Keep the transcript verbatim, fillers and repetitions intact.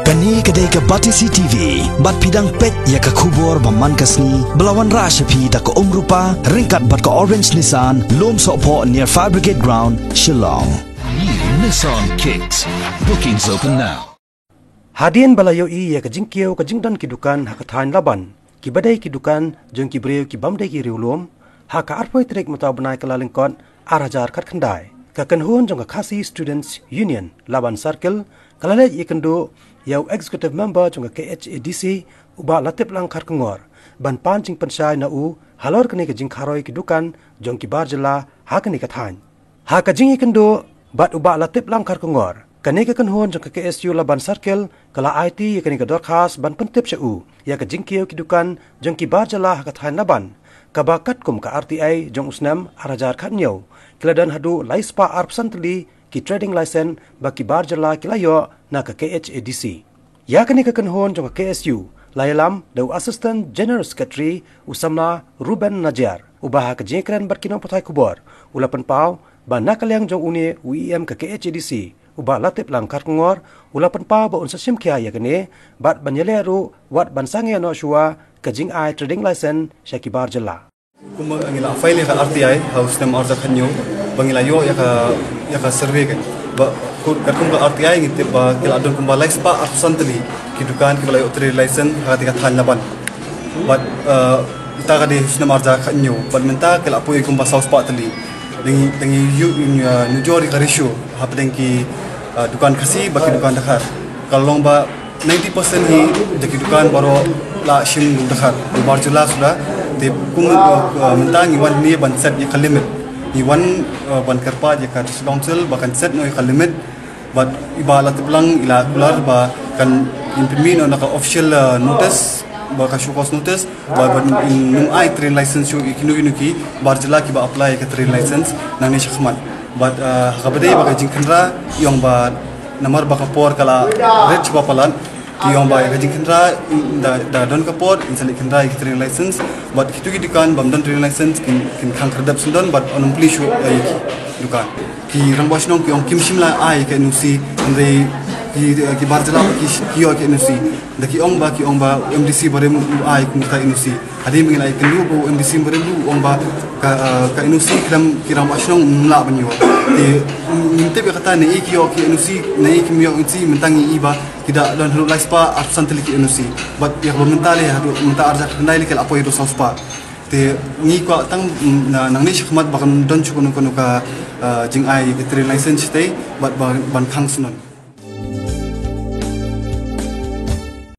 Kane ka dei ka Batesi T V, bad phi dang peit ïa ka khubor ba man ka sngi, ba la wanrah sha phi da ka Umrupa, ryngkat bad ka Orange Nissan, Lumsohphoh near Fire Brigade Ground, Shillong. New Nissan Kicks. Bookings open now. Hadien ba la ïohi ïa ka jingkiew ka jingdon ki dukan ha ka thaiñ Laban, kiba dei ki dukan jong ki briew ki bym dei ki riewlum, ha ka arphew tarik mynta u bnai Kyllalyngkot, ar hajar khatkhyndai, ka kynhun jong ka Khasi Students Union Laban Circle ka la leit ïakynduh ïa u Executive Member jong ka K H A D C, u Bah Latiplang Kharkongor, ban pan jingpynshai na u halor kane ka jingkharoi ki dukan jong ki bar jylla ha kane ka thaiñ. Ha ka jingïakynduh bad u Bah Latiplang Kharkongor, kane ka kynhun jong ka K S U Laban Circle ka la aiti ïa kane ka dorkhas ban pyntip sha u ïa ka jingkiew ki dukan jong ki bar jylla ha ka thaiñ Laban, kaba katkum ka R T I jong u snem ar hajar khathynñiew, ki la don haduh lai spah arphew san tylli ki trading license ba ki bar jylla ki la ïoh na ka K H A D C. Ïa kane ka kynhun jong ka K S U la ïalam da u Assistant General Secretary, u samla Ruben Najiar, uba ha ka jingïakren bad ki nongpathai khubor u la pynpaw ba na ka liang jong une u E M ka K H A D C, u Bah Latiplang Kharkongor, u la pynpaw ba un sa shim khia ïa kane, bad ban ïaleh ruh wat ban sangeh noh shuwa ka jingai trading license sha ki bar jylla. Kumba ngi la file ïa ka R T I ha u snem ar hajar khathynñiew, ba ngi la ïoh ïa ka, ïa ka survey ka. Ba, ku-, katkum ka R T I ngi tip ba ki la don kumba lai spah arphew san tylli ki dukan kiba la ïoh trade license ha kata ka thaiñ Laban. Bad, eh, ita ka dei u snem ar hajar khathynñiew, bad mynta ki la poi kumba saw spah tylli. Dang, dang ïoh, ïoh, eh, nujor ïa ka ratio hapdeng ki, eh, dukan Khasi bad ki dukan dkhar. Ka long ba ninety percent hi da ki dukan baroh la shim dkhar, bar jylla suda. Te kum, uh, mynta ngi wan hangne ban set ïa ka limit. Ngi wan, uh, ban kyrpad ïa ka District Council ba kan set noh ïa ka limit. Bad i Bah Latiplang i la kular ba kan pynmih noh na ka official, uh, notice, ba ka show cause notice, ba ban nym ai trade license shuh ïa kino kino ki bar jylla kiba apply ïa ka trade license nangne shakhmat. Bad, uh, kaba dei ba ka jingkhynra, i ong ba namar ba ka por ka la rit shibun palat, ki ong ba ka jingkhynra, da, da don ka por, ngin sa leit khynra ïa ki trading license, bad kito ki dukan bym don trading license, kin, kin khang khyrdep syndon, bad yn plie shuh ïa ki dukan. Ki rangbah shnong ki ong kim shym la ai ka N O C, hynrei ki, ki bar jylla ki, ki ïoh ka N O C. Da ki ong ba, ki ong ba, M D C barim u ai kumta N O C. Hadien ba ngi la ïakynduh bad u M D C barim u ong ba, ka, eh, ka N O C khlem ki rangbah shnong ym lah ban ïoh. Te, ngim tip ïa kata ne i ki ïoh ki N O C, ne i kim ïoh N O C, mynta ngi i ba, ki da don haduh lai spah arphew san tylli ki N O C. Bad ïa kaba mynta lei haduh mynta ar hajar khyndai lei ki la poi haduh saw spah. Te ngi kwah tang, mm, na, nangne shakhmat ba kan don shuh kano kano ka, eh, jingai ka trade license shatei, bad ba, ban khang syndon.